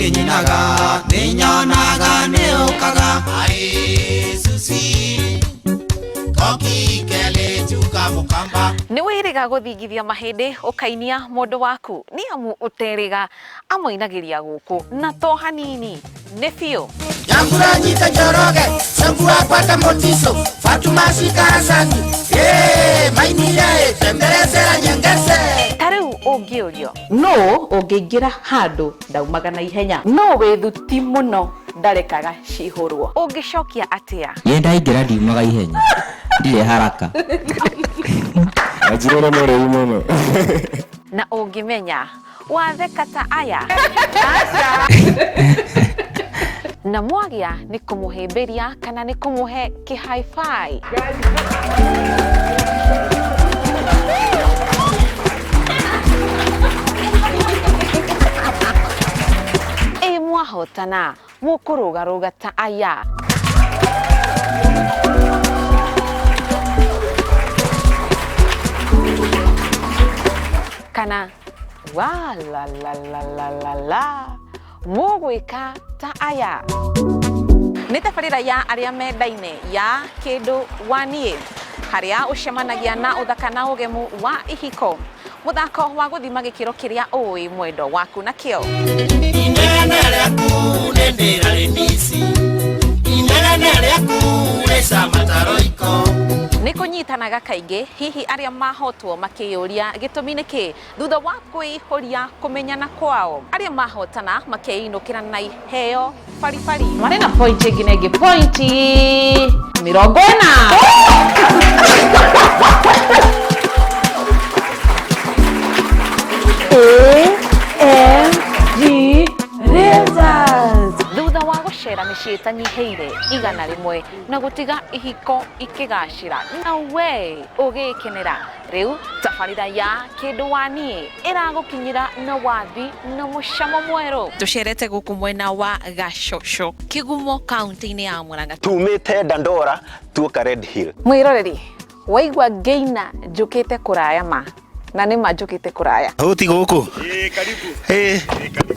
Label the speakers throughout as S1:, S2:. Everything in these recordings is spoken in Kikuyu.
S1: Nĩnyinaga, nĩnyonaga nĩũkaga. Aĩ, Susi, koki kele chuka mukamba.
S2: Nĩ wĩrĩga gũthingithia mahĩndĩ ũkainia mũndũ waku nĩ amu ũterĩga amũinagĩria gũkũ na to hanini nĩ biũ.
S1: Nyambura nyita Njoroge, Sambua pata Motiso, Fatuma Shika Hasani, eh, Mainire, Temberesera Nyengese.
S2: Ta rĩu ũngĩũrio
S3: Nũ ũngĩingĩra handũ ndaumaga na ihenya? Nũ wĩ thuti mũno ndarekaga cihũrwo?
S2: Ũngĩcokia atĩa?
S4: Niĩ ndaingĩra ndiumaga ihenya, ndirĩ haraka.
S5: Wanjirũ nĩ mũrĩu mũno.
S2: Na ũngĩmenya watheka ta aya na mwagĩa nĩ kũmũhĩmbĩria kana nĩ kũmũhe kĩ-hi-fi. Ĩ mwahotana mũkũrũgarũga ta aya. Kana wa la la la la la la mũgwĩka ta aya. Nĩ tabarĩra ya arĩa mendaine ya kĩndũ wa niĩ harĩa ũcemanagia na ũthaka na ũgemu wa ihiko, mũthako wa gũthima gĩkĩro kĩrĩa ũĩ mwendo waku nakĩo.
S1: Inegene rĩaku nĩndĩrarĩmici, inegene rĩaku rĩcama ta roiko.
S2: Nĩ kũnyitanaga kaingĩ hihi arĩa mahotwo makĩyũria gĩtũmi nĩ kĩ thutha wa kwĩihũria kũmenyana kwao, arĩa mahotana makeinũkĩra na iheo baribari. Marĩ na point ĩngĩ na ĩngĩ, point 40. A M G Realtors. Thutha wa gũcera mĩciĩ ĩtanyihĩire 100 na gũtiga ihiko ikĩgacĩra na we ũgĩkenera, rĩu tabarĩra ya kĩndũ wa niĩ ĩragũkinyĩra na wathi na mũcamo mwerũ. Tũcerete gũkũ mwena wa Gacũcũ, Kĩgumo, kaunti-inĩ ya Murang'a.
S6: Tumĩte Dandora tuoka Red Hill.
S2: Mwĩroreri, waigua ngĩina njũkĩte kũraya ma, na nĩ ma njũkĩte kũraya.
S6: Hũti gũkũ?
S7: Ĩĩ, karibu.
S6: Ĩĩ,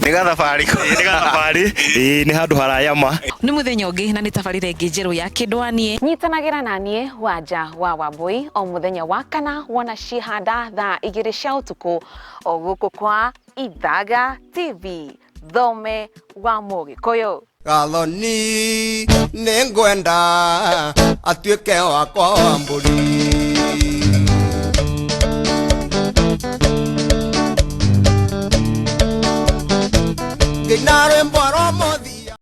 S6: nĩ gathabarĩ.
S7: Ĩĩ, nĩ gathabarĩ. Ĩĩ, nĩ handũ haraya ma.
S2: Nĩ mũthenya ũngĩ na nĩ tabarĩra ĩngĩ njerũ ya kĩndũ wa niĩ. Nyitanagĩra na niĩ Wanja wa Wambui o mũthenya wa kana wona ciĩhanda thaa 2 cia ũtukũ o gũkũ kwa Ithaga TV, thome wa Mũgĩkũyũ.
S1: Gathoni nĩngwenda atuĩke wakwa wa mbũri.